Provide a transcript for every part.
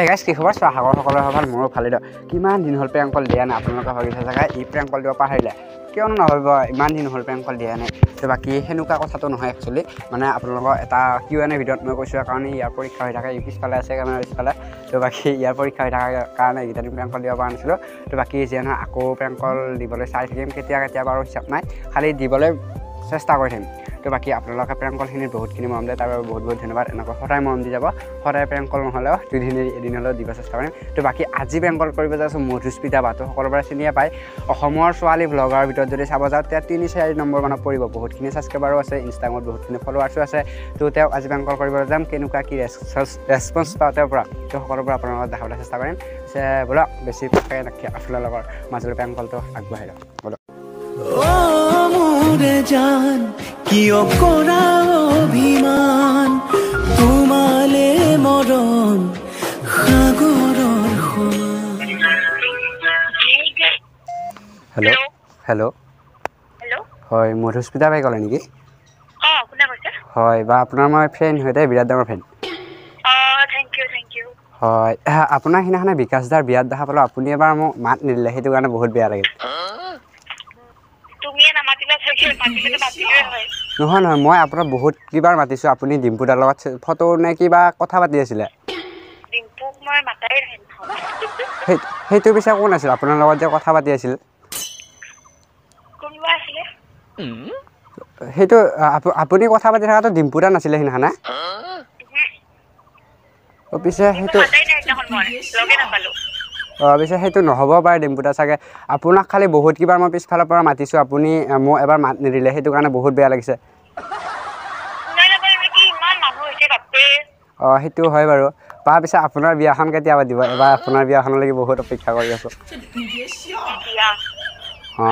Guys কি খবৰ সাগৰ সকলোৰে ভাল মোৰো ভালেই দিয়ক। কিমান দিন হ'ল প্ৰেংক কল দিয়া নাই, আপোনালোকে ভাবিছে চাগে ই প্ৰেংক কল দিব পাহৰিলে, কিয়নো নাভাবিব ইমান দিন হ'ল প্ৰেংক কল দিয়া নাই। তো বাকী সেনেকুৱা কথাটো নহয় একচুৱেলি, মানে আপোনালোকৰ এটা কিউ এন এ ভিডিঅ'ত মই কৈছোঁ কাৰণে ইয়াৰ পৰীক্ষা হৈ থাকে, ই পিছফালে আছে কেমেৰাৰ পিছফালে। তো বাকী ইয়াৰ পৰীক্ষা হৈ থকাৰ কাৰণে এইকেইটা দিন প্ৰেংক কল দিব পৰা নাছিলোঁ। তো বাকী যিয়ে নহয় আকৌ প্ৰেংক কল দিবলৈ চাই থাকিম, কেতিয়া কেতিয়া বাৰু হিচাপ নাই, খালি দিবলৈ চেষ্টা কৰি থাকিম। তো বাকী আপোনালোকে প্ৰেংক কলখিনিত বহুতখিনি মৰম দিয়ে, তাৰ বাবে বহুত বহুত ধন্যবাদ। এনেকৈ সদায় মৰম দি যাব, সদায় প্ৰেংক কল নহ'লেও দুদিন এদিন হ'লেও দিব চেষ্টা কৰিম। তো বাকী আজি প্ৰেংক কল কৰিব যাইছোঁ মধুস্মিতা বা, তো সকলোৰে পৰা চিনিয়ে পায়। অসমৰ ছোৱালী ভ্লগাৰৰ ভিতৰত যদি চাব যাওঁ তেতিয়া 3-4 নম্বৰ মানত পৰিব। বহুতখিনি ছাবস্ক্ৰাইবাৰো আছে, ইনষ্টাগ্ৰামত বহুতখিনি ফলোৱাৰ্ছো আছে। তো তেওঁক আজি প্ৰেংক কল কৰিবলৈ যাম, কেনেকুৱা কি ৰেচপন্স পাওঁ তেওঁৰ পৰা, তো সকলোৰে পৰা আপোনালোকক দেখাবলৈ চেষ্টা কৰিম। পিছে বোলক বেছি আপোনালোকৰ মাজলৈ প্ৰেংক কলটো আগবঢ়াই লওক, ব'লক। জান কিয় কৰা অভিমান, তোমালে মৰম সাগৰৰ সমান। হেল্ল' হেল্ল' হেল্ল' হয়, মধুস্মিতা বাই ক'লে নেকি? অঁ, কোনে কৈছে? হয় বা, আপোনাৰ মই ফ্ৰেণ্ড হয় দেই, বিৰাট ডাঙৰ ফ্ৰেণ্ড। অঁ, thank U, thank U. হয়, আপোনাৰ সিদিনাখনে বিকাশ দাৰ বিয়াত দেখা পালোঁ, আপুনি এবাৰ মোক মাত নিদিলে, সেইটো কাৰণে বহুত বেয়া লাগিল। নহয় নহয়, মই আপোনাক বহুত কিবাৰ মাতিছোঁ, আপুনি ডিম্পু দাৰ লগত ফটো নে কিবা কথা পাতি আছিলে। সেইটো পিছে কোন আছিল আপোনাৰ লগত যে কথা পাতি আছিল? সেইটো আপুনি কথা পাতি থকাটো ডিম্পু দা নাছিলে সিদিনাখনে? পিছে সেইটো অঁ, পিছে সেইটো নহ'ব পাৰে ডিম্পু দা চাগে। আপোনাক খালি বহুত কিবাৰ মই পিছফালৰ পৰা মাতিছোঁ, আপুনি মোক এবাৰ মাত নিদিলে, সেইটো কাৰণে বহুত বেয়া লাগিছে। অঁ, সেইটো হয় বাৰু। বা পিছে আপোনাৰ বিয়াখন কেতিয়া পাতিব? এবাৰ আপোনাৰ বিয়াখনলৈকে বহুত অপেক্ষা কৰি আছোঁ। অঁ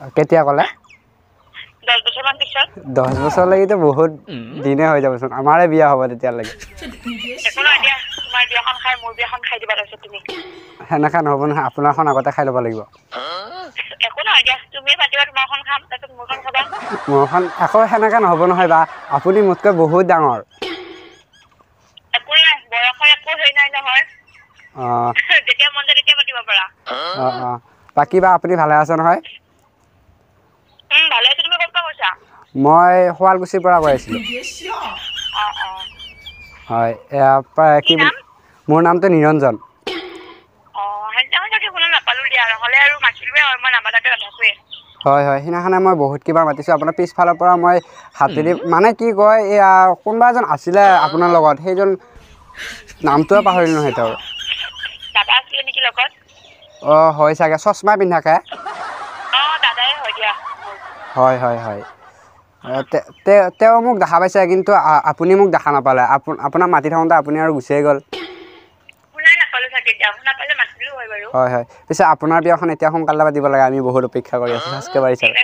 অঁ, কেতিয়া ক'লে? 10 বছৰলৈকেতো বহুত দিনে হৈ যাবচোন, আমাৰে বিয়া হ'ব তেতিয়ালৈকে। সেনেকা নহ'ব নহয়, আপোনাৰখন আগতে খাই ল'ব লাগিব। মোৰখন আকৌ সেনেকা নহ'ব নহয় বা, আপুনি মোতকৈ বহুত ডাঙৰ। অঁ অঁ অঁ, বাকী বা আপুনি ভালে আছে নহয়? মই শুৱালকুছিৰ পৰা কৈ আছিলোঁ। হয়, কি মোৰ নামটো নিৰঞ্জন। হয় হয়, সিদিনাখনে মই বহুত কিবা মাতিছোঁ আপোনাৰ পিছফালৰ পৰা, মই হাতেদি মানে কি কয় এইয়া কোনোবা এজন আছিলে আপোনাৰ লগত, সেইজন নামটোৱে পাহৰিলোঁ নহয় তেওঁৰ। অঁ হয় চাগে, চশমা পিন্ধাকে। হয় হয় হয়, তেওঁ মোক দেখা পাইছে, কিন্তু আপুনি মোক দেখা নাপালে। আপোনাক মাতি থাকোঁতে আপুনি আৰু গুচিয়ে গ'ল। হয় হয়, পিছে আপোনাৰ বিয়াখন এতিয়া সোনকালে পাতিব লাগে, আমি বহুত অপেক্ষা কৰি আছোঁ ছাবস্ক্ৰাইবাৰ হিচাপে।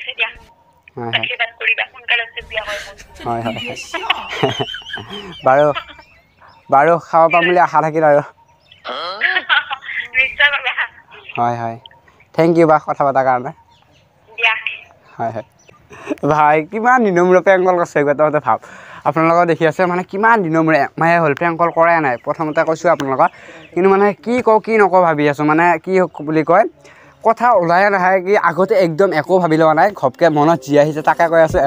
হয় হয় হয় হয় হয়, বাৰু বাৰু, খাব পাম বুলি আশা থাকিল আৰু। হয় হয়, thank U বা কথা পতাৰ কাৰণে। হয় হয় ভাই, কিমান দিনৰ মূৰত প্ৰেংক কল কৰিছে তহঁতে ভাব। আপোনালোকৰ দেখি আছে মানে কিমান দিনৰ মূৰে, একমাহে হ'ল প্ৰেংক কল কৰাই নাই। প্ৰথমতে কৈছোঁ আপোনালোকক, কিন্তু মানে কি কওঁ কি নকওঁ ভাবি আছোঁ, মানে কি বুলি কয় কথা ওলাই নাহে কি আগতে একদম একো ভাবি লোৱা নাই, ঘপকৈ মনত যি আহিছে তাকে কৈ আছোঁ।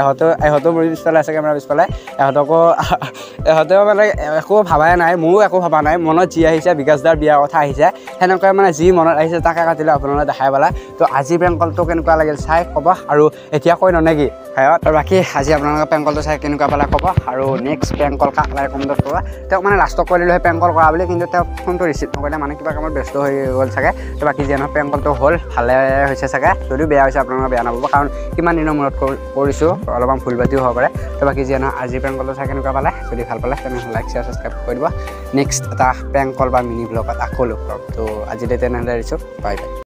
এহঁতেও মোৰ পিছফালে আছে, কেমেৰাৰ পিছফালে, এহঁতেও মানে একো ভবাই নাই, ময়ো একো ভবা নাই, মনত যি আহিছে বিকাশ দাৰ বিয়াৰ কথা আহিছে, সেনেকুৱাই মানে যি মনত আহিছে তাকে কাটিলোঁ, আপোনালোকে দেখাই পালে। তো আজি প্ৰেংক কলটো কেনেকুৱা লাগিল চাই ক'ব, আৰু এতিয়া কৈ ন নেকি হয়। তো বাকী আজি আপোনালোকে প্ৰেংক কলটো চাই কেনেকুৱা পালে ক'ব, আৰু নেক্সট প্ৰেংক কল কাক লাগে কমেণ্টত ক'ব। তেওঁক মানে লাষ্টত কৈ দিলোঁ সেই প্ৰেংক কল কৰা বুলি, কিন্তু তেওঁ ফোনটো ৰিচিভ নকৰিলে, মানে কিবা কামত ব্যস্ত হৈ গ'ল চাগে। তো বাকী যিয়ে নহয় প্ৰেংক কলটো হ'ল, ভালে হৈছে চাগে, যদিও বেয়া হৈছে আপোনালোকে বেয়া নাপাব, কাৰণ কিমান দিনৰ মূৰত কৰিছোঁ, অলপমান ভুল বাতিও হ'ব পাৰে। তো বাকী যিয়ে নহয় আজি প্ৰেংক কলটো চাই কেনেকুৱা পালে, যদি ভাল পালে তেনেহ'লে লাইক শ্বেয়াৰ ছাবস্ক্ৰাইব কৰি দিব। নেক্সট এটা প্ৰেংক কল বা মিনি ব্লগত আকৌ লগ পাম। তো আজিলৈ তেনেহ'লে এৰিছোঁ, বাই বাই।